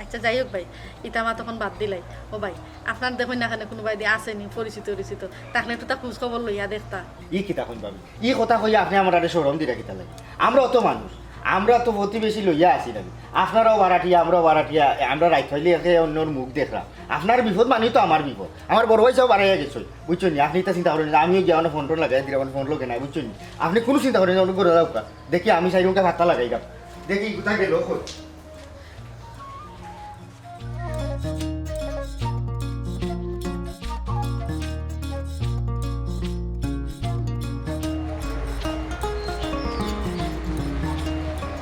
আচ্ছা, যাই হোক ভাই, ইতা মাত অখন বাদ দিলাই। ও ভাই, আপনার দেখইন না কেনে কুনু ভাই দি আছে নি পরিচিত টরিচিত, থাকলে একটু তা খোঁজ খবর লইয়া দেখতা। ই কিতা কইন ভাবি? ই কথা কইয়া আপনে আমরারে শরম দিরা কিতার লাগি? আমরাও তো মানুষ, আমরা তো প্রতিবেশী লইয়া আছি না। আপনারাও ভাড়াটিয়া, আমরাও ভাড়াটিয়া, আমরা রাইত অইলে একে অন্যর মুখ দেখরাম। আপনার বিপদ মানেই তো আমার বিপদ। আমার বড় ভাই সাব বাড়াইয়া গেছে, বুঝছইন নি? আপনি ইতা চিন্তা করইন না, আমিও গিয়া মানে ফোন টোন লাগাই দিলাম, মানে ফোন লগে নাই, বুঝছইন নি? আপনি কুনু চিন্তা করইন না, আপনি ঘরে যাউক্কা। দেখি আমি সাইডে উনকা ফাত্তা লাগাই গা। দেখি কোথায় গেল, কই?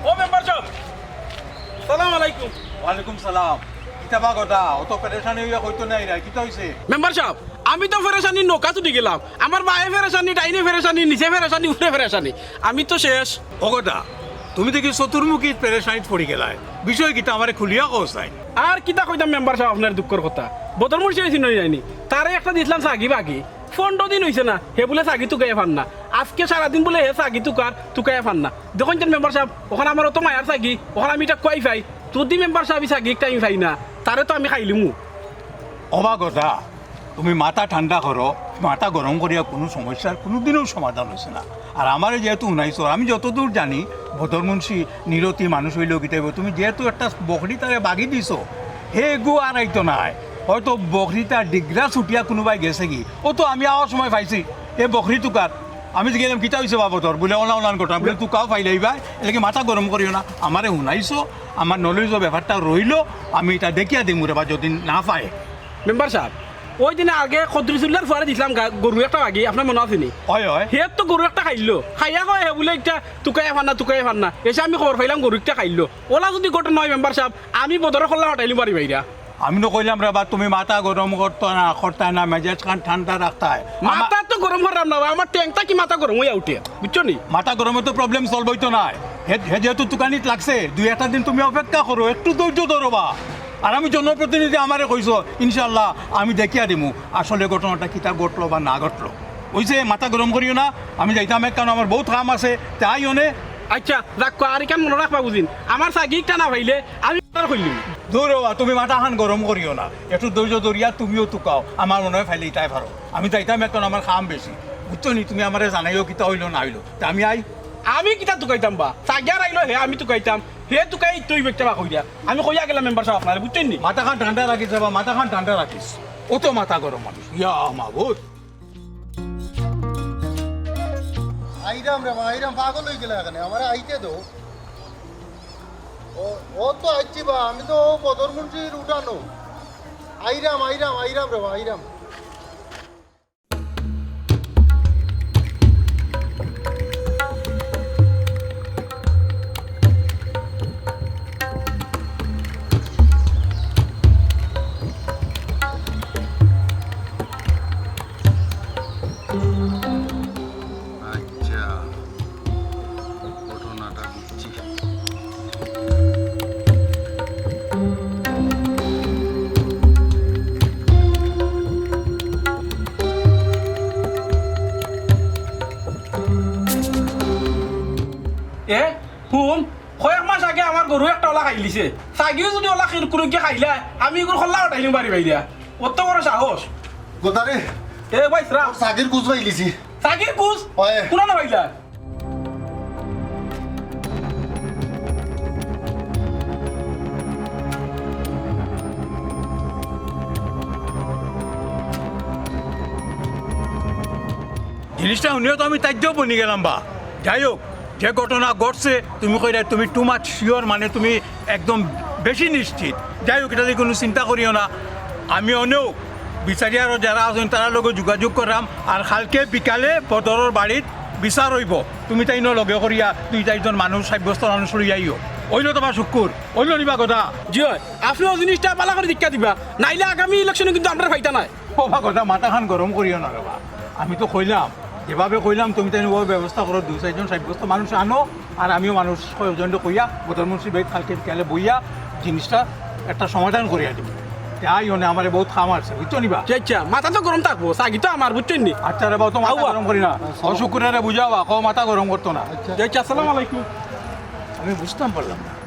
ও মেম্বার সাব, সালাম আলাইকুম। ওয়ালাইকুম সালাম। কিতা বা কথা? অত পেরেশানি অইয়া কইতো নাই রে, কিতা অইছে? মেম্বার সাব, আমি তো পেরেশানির নৌকা ছুটি গেলাম। আমার বায়ে পেরেশানি, ডাইনে পেরেশানি, নিচে পেরেশানি, উপরে পেরেশানি। আমি তো শেষ। ও কথা, তুমি দেখি চতুর্মুখী পেরেশানিত পড়ি গেলায়। বিষয় কিতা আমারে খুলিয়া কও চাই। আর কিতা কইতাম মেম্বার সাব, আপনার দুঃখর কথা। বদর মুন্সি চিনইন নি? তারে একটা দিছলাম ছাগি বাগি। পনরো দিন অইছে না, হে বুলে ছাগি তুকাইয়া পার না। আজকে সারাদিন বুলে হে ছাগি তুকার, তুকাইয়া পার না। দেখইন যেন মেম্বার সাব, অখন আমার অত মায়ার ছাগি, অখন আমি ইটা কুয়াই পাই। যদি মেম্বার সাব ই ছাগি একটা আমি পাই না, তারে তো আমি খাইলিমু। ওবা কথা, তুমি মাথা ঠান্ডা করো, মাথা গরম করিয়া কুনু সমস্যার কুনুদিনও সমাধান অইছে না। আর আমারে যেহেতু হুনাইছো, আমি যতদূর জানি, বদর মুন্সি নিরতি মানুষ অইলেও কিতা অইবো, তুমি যেহেতু একটা বকরি তারে বাগি দিছো, হে এগু আর আইতো নায়। হয়তো বকরিটা ডিগরা ছুটিয়া কুনুবায় গেছেগি। ও তো আমি আওয়ার সময় পাইছি, এ বকরি তুকার। আমি জিগাইলাম, "কিতা অইছে বা বদর?" বুলে, "অনা অনান ঘটনা।" বুলে, "তুকাও পাইলাইবা, এরলাগি মাথা গরম করিও না। আমারে হুনাইছো, আমার knowledge-ও ব্যাপারটা রইলো, আমি ইটা দেখিয়া দিমু রে বা, যদি না পায়।" মেম্বার সাব, ওই দিনে আগে খদ্দুরি চুল্লার ফুয়ারে দিছলাম গা-, গরু একটা বাগি, আপনার মনো আছে নি? অয়, অয়। হে তো গরু একটা খাইলো, খাইয়া কয় হে বুলে একটা তুকাইয়া পার না, তুকাইয়া পার না। এসে আমি খবর পাইলাম গরু একটা খাইলো। অলা যদি ঘটনা অয় মেম্বার সাব, আমি বদরর কল্লা ফাটাইলিমু বাড়ি বাইরা। আমি নু কইলাম রে বা, তুমি মাথা গরম করতো না, করতায় না, মেজাজ খান ঠান্ডা রাখতায়। আমা- মাথা তো গরম কররাম না বা, আমার ঠেংটা কি মাথা গরম অইয়া উঠে, বুঝছো নি? মাথা গরমে তো problem solve অইতো নায়। হে, হে যেহেতু তুকানিত লাগছে, দুই একটা দিন তুমি অপেক্ষা করো, একটু ধৈর্য ধরো বা। আর আমি জনপ্রতিনিধি, আমারে কইছো, ইনশাআল্লাহ আমি দেখিয়া দিমু আসলে ঘটনাটা কিতা ঘটলো বা না ঘটলো। অইছে, মাথা গরম করিও না, আমি যাইতাম এক, কারণ আমার বউত কাম আছে, তাই অনে। আচ্ছা, যাউক্কা, আর ইখান মনো রাখবা বুঝিন, আমার ছাগি একটা না পাইলে আমি আর কইলিমু। দূর অবা, তুমি মাথা খান গরম করিও না, একটু ধৈর্য ধরিয়া তুমিও তুকাও, আমার মনো অয় পাইলে ইতায় পারো। আমি যাইতাম এক, কারণ আমার কাম বেশি, বুঝছো নি? তুমি আমারে জানাইও কিতা অইলো না অইলো, তে আমি আই। আমি কিতা তুকাইতাম বা? ছাগি আর আইলো হে, আমি তুকাইতাম, হে তুকাই তুই বেটা বা কইরা। আমি কইয়া গেলাম মেম্বার সাব আপনারে, বুঝছইন নি? মাথা খান ঠান্ডা রাখিস রে বা, মাথা খান ঠান্ডা রাখিস। অত মাথা গরম মানুষ, ইয়া মাবুদ। আইরাম রে বা, আইরাম, পাগল অই গেলা কেনে, আমারে আইতে দেও। ও, ও তো আইছি বা, আমি তো ও বদর মুন্সির উঠানো। আইরাম, আইরাম, আইরাম রে বা, আইরাম। আচ্ছা, ঘটনাটা বুঝছি। এ, হুন, কয়েক মাস আগে আমার গরু একটা অলা খাইলিছে। ছাগিও যদি অলা কুনুগিয়ে খাইলায়, আমি ইগুর কল্লা ফাটাইলিমু বাড়ি বাইরা। অত বড় সাহস। গোদারে, এ ভাই, সারা। ছাগির কুজ পাইলিছি। ছাগির কুজ? অয়। কুনানো পাইলা? জিনিসটা হুনিয়া তো আমি তাজ্জব বনি গেলাম বা। যাই হোক, যে ঘটনা ঘটছে, তুমি কইরায় তুমি too much sure, মানে তুমি একদম বেশি নিশ্চিত। যাই হোক, ইটা নিয়া কুনু চিন্তা করিও না। আমি অনেও বিচারিয়ারও যারা আছইন, তারার লগে যোগাযোগ কররাম। আর কালকে বিকালে বদরর বাড়িত বিচার অইবো। তুমি তাইনও লগে করিয়া দুই চাইরজন মানুষ, সাব্যস্ত মানুষ লইয়া আইও। অইলো তোমার শুক্কুর, অইলো নি বা কথা? জি অয়, আপনে অউ জিনিসটা ভালা করি দেখিয়া দিবা, নাইলে আগামী election-ও কিন্তু আমরারে পাইতা নায়। ও বা কথা, মাথা খান গরম করিও না রে বা। আমি তো কইলাম, যেভাবে কইলাম তুমি তাইন অভাবে ব্যবস্থা করো, দুই চাইরজন সাব্যস্ত মানুষ আনো, আর আমিও মানুষ কয়েকজনরে কইয়া বদর মুন্সির বাড়িত কালকে বিকালে বইয়া জিনিসটা একটা সমাধান করিয়া দিমু। তে আইও নে, আমারে বউত কাম আছে, বুঝছো নি বা? আচ্ছা, আচ্ছা, মাথা তো গরম থাকবো, ছাগি তো আমার, বুঝছো নি? আচ্ছা রে বা, অত মাথা আউয়া। গরম করি না। ও শুক্কুররে বুঝাও বা, কও মাথা গরম করতো না। আচ্ছা। আচ্ছা, আসসালামু আলাইকুম। আমি বুঝতাম পারলাম না।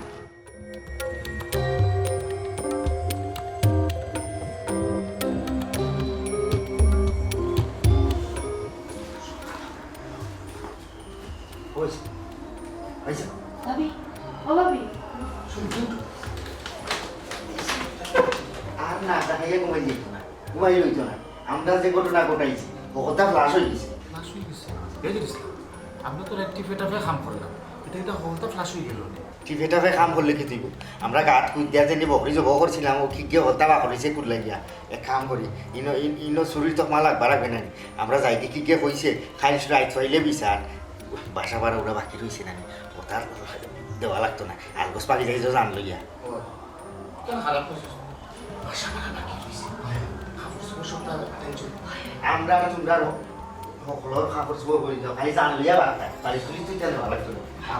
ওই, আইসা। ভাবি, ও ভাবি। আর না, দেখাইয়া ঘুমাই যাইতো না, ঘুমাই লইতো না। আমরা যে ঘটনা ঘটাইছি, হকলতা ফ্লাশ হয়ে গেছে। ফ্লাশ হয়ে গেছে? বেদির ইসলাম, আমরা তো টিপে টাপে কাম করলাম, এটা এটা হকলতা ফ্লাশ হয়ে গেল। টিপে টাপে কাম করলে কি তুই? আমরা গাত কুদ দিয়া যে বকরি জব করছিলাম, ও কি গিয়ে হকলতা বাকর হয়েছে কুদ লাগিয়া। এক কাম করি, ইনো ইন- ইনো চুরির তকমা লাগবা লাগবে না নি? আমরা যাই কি গিয়ে কইছে, খাইল রাইত হইলে বিচার। বাসা বাড়া ওরা বাকি রইছে না নি? ওটা দেওয়া লাগতো না। আলগোস পাখি যাই জান লইয়া। ও, কেন খারাপ করছিস? বাসা ভাড়া বাকি রইছে। কাপড় চোপড় সব তার টেনশন। আমরা আর তোমরা আরো হকলর কাপড় চোপড় করি দাও, খালি জান লইয়া বাড়া খায়। বাড়ি তুলি তুই কেন ভালো লাগতো না?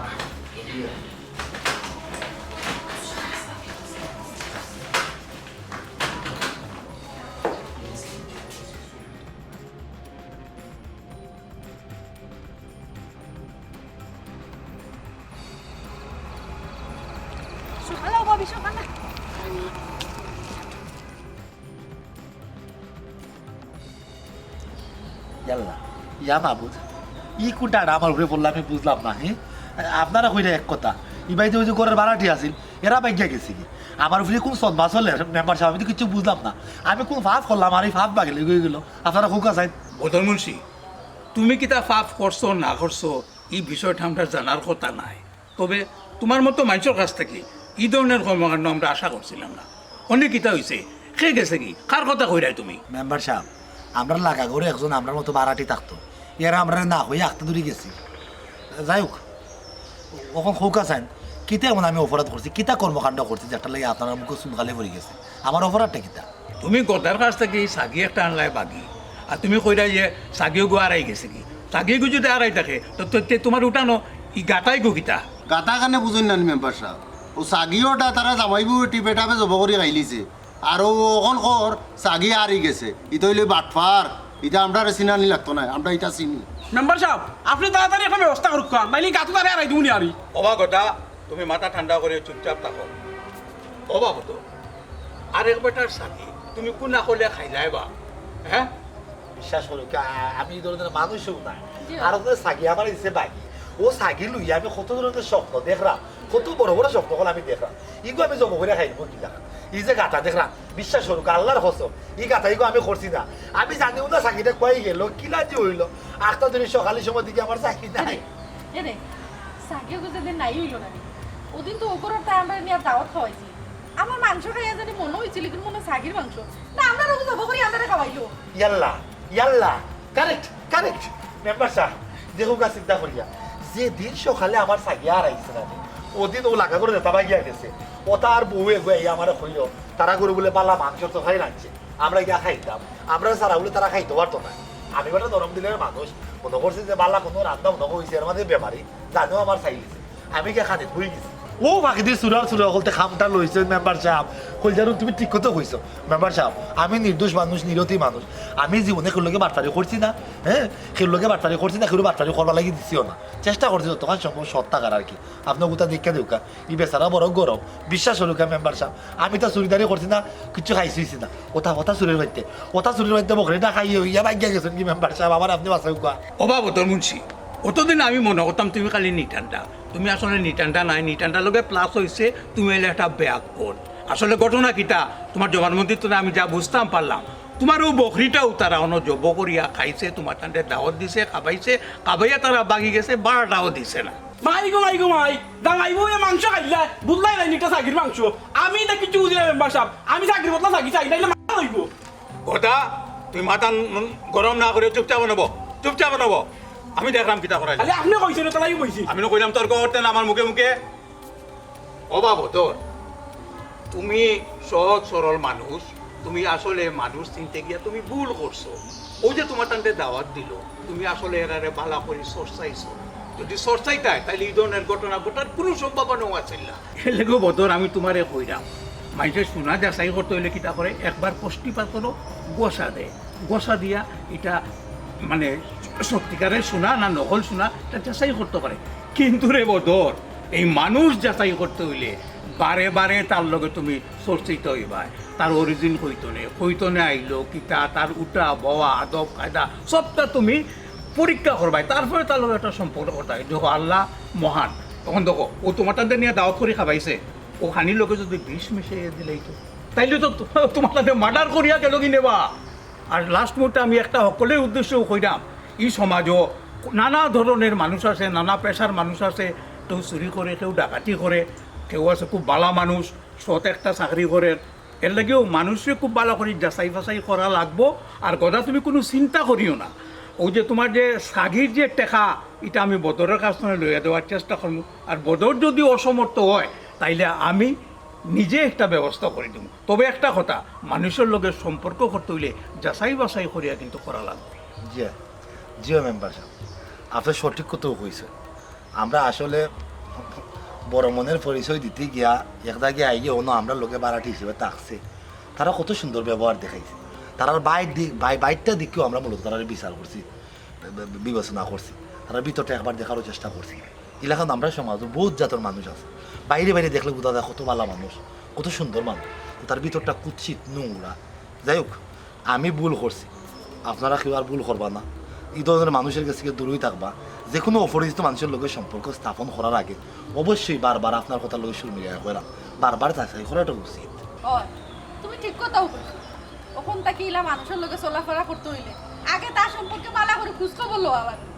সকালে, ও ভাবি, সকালে। ইয়াল্লা, ইয়া মাবুদ, ই কোনটা আমার উপরে পড়লো আমি বুঝলাম না, হ্যাঁ? আপনারা কইরা এক কথা, ই বাড়িতে ওই যে ঘরের ভাড়াটি আছিল, এরা বাইগিয়া গেছে কি? আমার উপরে কোন সদমা চলে, মেম্বার সাহেব, আমি তো কিচ্ছু বুঝলাম না। আমি কোন পাপ করলাম, আর এই পাপ বাগিলে হয়ে গেল, আপনারা খুব কাছে। বদর মুন্সি, তুমি কিতা পাপ করছো না করছো, এই বিষয়টা আমরা জানার কথা নাই। তবে তোমার মতো মানুষের কাছ থেকে এই ধরনের কর্মকাণ্ড আমরা আশা করছিলাম না। অনেক কিতা হইছে, খে গেছে কি, কার কথা কইরায় তুমি? মেম্বার সাহেব, আমরা লাগা ঘরে একজন আমরার মতো ভাড়াটি থাকতো, এরা আমরা না হয়ে আখতে দূরে গেছি। যাই হোক, অখন খোকা চাইন, কিতা এমন আমি অপরাধ করছি, কিতা কর্মকাণ্ড করছি, যেটা লাগে আপনার মুখে চুনকালি পড়ে গেছে? আমার অপরাধটা কিতা? তুমি গদার কাছ থেকে এই সাগি একটা আনলায় বাগি, আর তুমি কইরায় যে সাগিও গো আড়াই গেছে কি? সাগি গো যদি আড়াই থাকে, তো তো- তে তোমার উঠানো ই গাতাই গো কিতা? গাতা কানে বুঝইন না নি মেম্বার সাহেব, ও সাগিওটা তারা জামাইবু টিপে টাপে জব করি খাইলিছে। আর ও অখন কর সাগি আড়ি গেছে, ইতা হইলে বাটফার, ইতা আমরা রে চিনানি লাগতো না, আমরা ইতা চিনি। মেম্বার সাহেব, আপনি তাড়াতাড়ি একটা ব্যবস্থা করুক, নাইলে গাতু তারে আড়াই দিমুনি আরি। ওবা গদা, তুমি মাথা ঠান্ডা করে চুপচাপ থাকো। ওবা হতো, আরেক বেটার সাগি তুমি কোন আকলে খাইলায় বা? হ্যাঁ, বিশ্বাস করো, আ-, আমি এই ধরনের মানুষও না। জি। আর ওদের সাগি আমার ইচ্ছে বাকি। ও সাগি লইয়া আমি কত ধরনের স্বপ্ন দেখলাম, কত বড় বড় স্বপ্ন কল আমি দেখলাম। ইগো আমি জব করে খাইব কি জানা? এই যে গাতা দেখলাম, বিশ্বাস করুক, আল্লাহর কসম, এই গাতা ইগো আমি করছি না। আমি জানিও না সাগিটা কই গেল, কিলা যে হইল। আখতা ধরি সকালের সময় দিকে আমার সাগি নাই। এরে, এরে, সাগি ওগো যেদিন নাই হইল না নি, ওদিন তো ওগোর তাই আমরা নিয়ে দাওয়াত খাওয়াইছি। আমার মাংস খাইয়া জানি মনে হইছিল, কিন্তু মনে হয় সাগির মাংস। না, আমরা ওগো জব করি আমরা খাওয়াইলো। ইয়াল্লা, ইয়াল্লা, কারেক্ট, কারেক্ট। মেম্বার সাহেব, দেখো গা চিন্তা করিয়া, যে দিন সকালে আমার সাগি আর আইছে না, ও দিন ও লাগা করে নেতা বাগিয়া গেছে। ও তার বউ এগো এই আমারে কইল, তারা করে বলে বালা মাংস তো খাই রাখছে, আমরা গিয়া খাইতাম, আমরা সারা বলে তারা খাইতে পারতো না। আমি বেটা নরম দিলের মানুষ, মনে করছি যে বালা কোনো রান্না মনে হইছে, এর মাঝে বেমারি, জানো আমার চাইলিছে। আমি গিয়া খানিত বই গেছি। ও বাকিদি সুরার সুরা হলতে খামটা লইছে মেম্বার সাহেব। কইজারু তুমি ঠিক কথা কইছো মেম্বার সাহেব। আমি নির্দোষ মানুষ, নিরতি মানুষ। আমি জীবনে কেউ লগে বাটপারি করছি না, হ্যাঁ? কেউ লগে বাটপারি করছি না, কেউ বাটপারি করবার লাগি দিছিও না। চেষ্টা করছি যতক্ষণ সম্ভব সৎ থাকার আর কি। আপনার কথা দেখা দেউকা, ই বেচারা বড় গরম। বিশ্বাস করুকা মেম্বার সাহেব, আমি তো চুরিদারি করছি না, কিচ্ছু খাইছি হইছি না। ওটা, ওটা চুরির বাড়িতে, ওটা চুরির বাড়িতে বকরে না খাইয়ে হইয়া বাইগিয়া গেছেন কি মেম্বার সাহেব, আমার আপনি বাঁচাউকা। ওবা বদর মুন্সি, অতদিন আমি মনে করতাম তুমি খালি নিটান্ডা। তুমি আসলে নিটান্ডা নাই, নিটান্ডা লগে প্লাস হইছে তুমি হইলে একটা ব্যাকবোন। আসলে ঘটনা কিতা, তোমার জবানবন্দি তো আমি যা বুঝতাম পারলাম, তোমার ও বকরিটাও তারা অন্য জব করিয়া খাইছে, তোমার তান্ডে দাওয়াত দিছে, খাবাইছে, খাবাইয়া তারা বাগি গেছে, বারোটাও দিছে না। মাই গো মাই গো মাই, জামাই বউ এ মাংস খাইলা, বুঝলাই নাই নিটা সাগির মাংস। আমি এটা কিছু বুঝি না মেম্বার সাহেব, আমি সাগির বদলা সাগি চাই, নাইলে মাথা হইব। কথা, তুই মাথা ন-, গরম না করে চুপচাপ নেব, চুপচাপ নেব। আমি দেখলাম কিতা করা যায়। খালি আপনি কইছেন, তাই কইছি। আমি না কইলাম তর্ক করতে না আমার মুখে মুখে। ও বাবু, তোর, তুমি সহজ সরল মানুষ, তুমি আসলে মানুষ চিনতে গিয়া তুমি ভুল করছো। ওই যে তোমার তান্তে দাওয়াত দিল, তুমি আসলে এরারে বালা করি চর্চাইছো। যদি চর্চাইতায়, তাইলে এই ধরনের ঘটনা ঘটার কোনো সম্ভাবনাও আছিল না। এর লেগেও বদর আমি তোমারে কইরাম, মানুষের সোনা যাচাই করতে হইলে কিতা করে, একবার কষ্টি পাথরও গোসা দেয়, গোসা দিয়া এটা মানে সত্যিকারের সোনা না নকল সোনা, এটা যাচাই করতে পারে। কিন্তু রে বদর, এই মানুষ যাচাই করতে হইলে বারে বারে তার লগে তুমি চর্চিত হইবায়, তার অরিজিন কইতনে, কইতনে আইলো কিতা, তার উঠা বওয়া, আদব কায়দা, সবটা তুমি পরীক্ষা করবায়, তারপরে তার লগে একটা সম্পর্ক করতে হয়। দেখো, আল্লাহ মহান, তখন দেখো, ও তুমার তাদের নিয়া দাওয়াত করি খাবাইছে, ও খানির লগে যদি বিষ মিশাইয়া দিলাইতো, তাইলে তো তুমার তাদের মার্ডার করিয়া গেল কি নেবা। আর লাস্ট মুহূর্তে আমি একটা হকলের উদ্দেশ্যেও কইরাম, ই সমাজও নানা ধরনের মানুষ আছে, নানা পেশার মানুষ আছে, কেউ চুরি করে, কেউ ডাকাতি করে, কেউ আছে খুব বালা মানুষ, সৎ একটা চাকরি করে। এর লাগিও মানুষরে খুব বালা করি যাচাই বাছাই করা লাগবো। আর গদা তুমি কুনু চিন্তা করিও না, অউ যে তুমার যে সাগির যে টেকা, ইটা আমি বদরের কাছ থাকি লইয়া দেওয়ার চেষ্টা করমু। আর বদর যদি অসমর্থ অয়, তাইলে আমি নিজে একটা ব্যবস্থা করি দিমু। তবে একটা কথা, মানুষর লগে সম্পর্ক করতে অইলে যাচাই বাছাই করিয়া কিন্তু করা লাগবো। জি, জি মেম্বার সাব, আপনে সঠিক কথাউ কইছইন। আমরা আসলে বড় মনের পরিচয় দিতে গিয়া এক দাগে আইয়া অনো আমরার লগে ভাড়াটি হিসাবে থাকছে। তারা কত সুন্দর ব্যবহার দেখাইছে। তারার বাইর দি-, বাই-, বাইরটা দিকেও আমরা মূলত তারারে বিচার করছি, বি-, বি-, বিবেচনা করছি। তারার ভিতরটা একবার দেখারও চেষ্টা করছি। ইলাখান আমরার সমাজো বউত জাতর মানুষ আছে, বাইরে বাইরে দেখলে বুঝা যায় কত বালা মানুষ, কত সুন্দর মানুষ, তার ভিতরটা কুৎসিত, নোংরা। যাই হোক, আমি ভুল করছি, আপনারা কেউ আর ভুল করবা না। ই ধরনের মানুষর গেছ থাকি দূরই থাকবা। যেকুনু অপরিচিত মানুষর লগে সম্পর্ক স্থাপন করার আগে অবশ্যই বারবার আপনার কথার লগে সুর মিলাইয়া কইরাম, বারবার যাচাই করাটা উচিত। অয়, তুমি ঠিক কথাউ কইছো। অখন থাকি ইলা মানুষর লগে চলাফেরা করতে অইলে আগে তার সম্পর্কে বালা করি খোঁজ খবর লওয়া লাগবো।